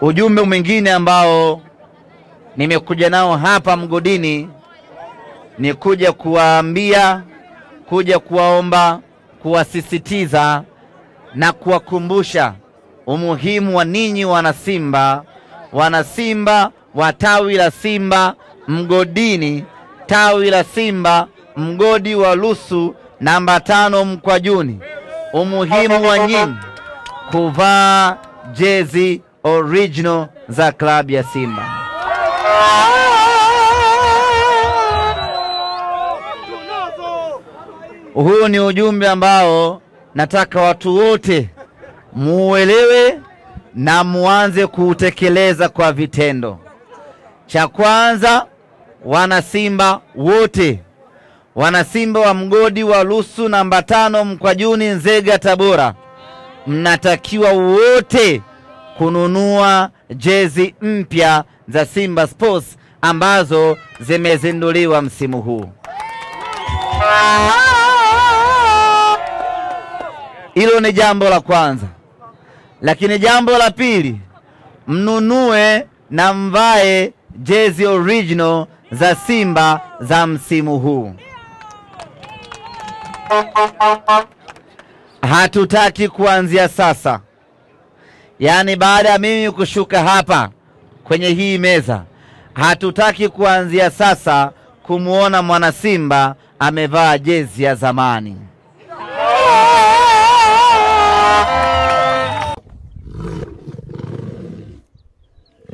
Ujumbe mwingine ambao nimekuja nao hapa mgodini ni kuja kuwaambia, kuja kuwaomba, kuwasisitiza na kuwakumbusha umuhimu wa ninyi wanasimba, wanasimba wa tawi la Simba mgodini, tawi la Simba mgodi wa Lusu namba 5 Mkwajuni, umuhimu wa nyinyi kuvaa jezi original za klabu ya Simba. Huu ni ujumbe ambao nataka watu wote muelewe na muanze kuutekeleza kwa vitendo. Cha kwanza, wanasimba wote, wanasimba wa mgodi wa Lusu namba 5 Mkwajuni Nzega Tabora, mnatakiwa wote kununua jezi mpya za Simba Sports ambazo zimezinduliwa msimu huu. Hilo ni jambo la kwanza. Lakini jambo la pili, mnunue na mvae jezi original za Simba za msimu huu. Hatutaki kuanzia sasa, yaani baada ya mimi kushuka hapa kwenye hii meza, hatutaki kuanzia sasa kumuona mwana Simba amevaa jezi ya zamani.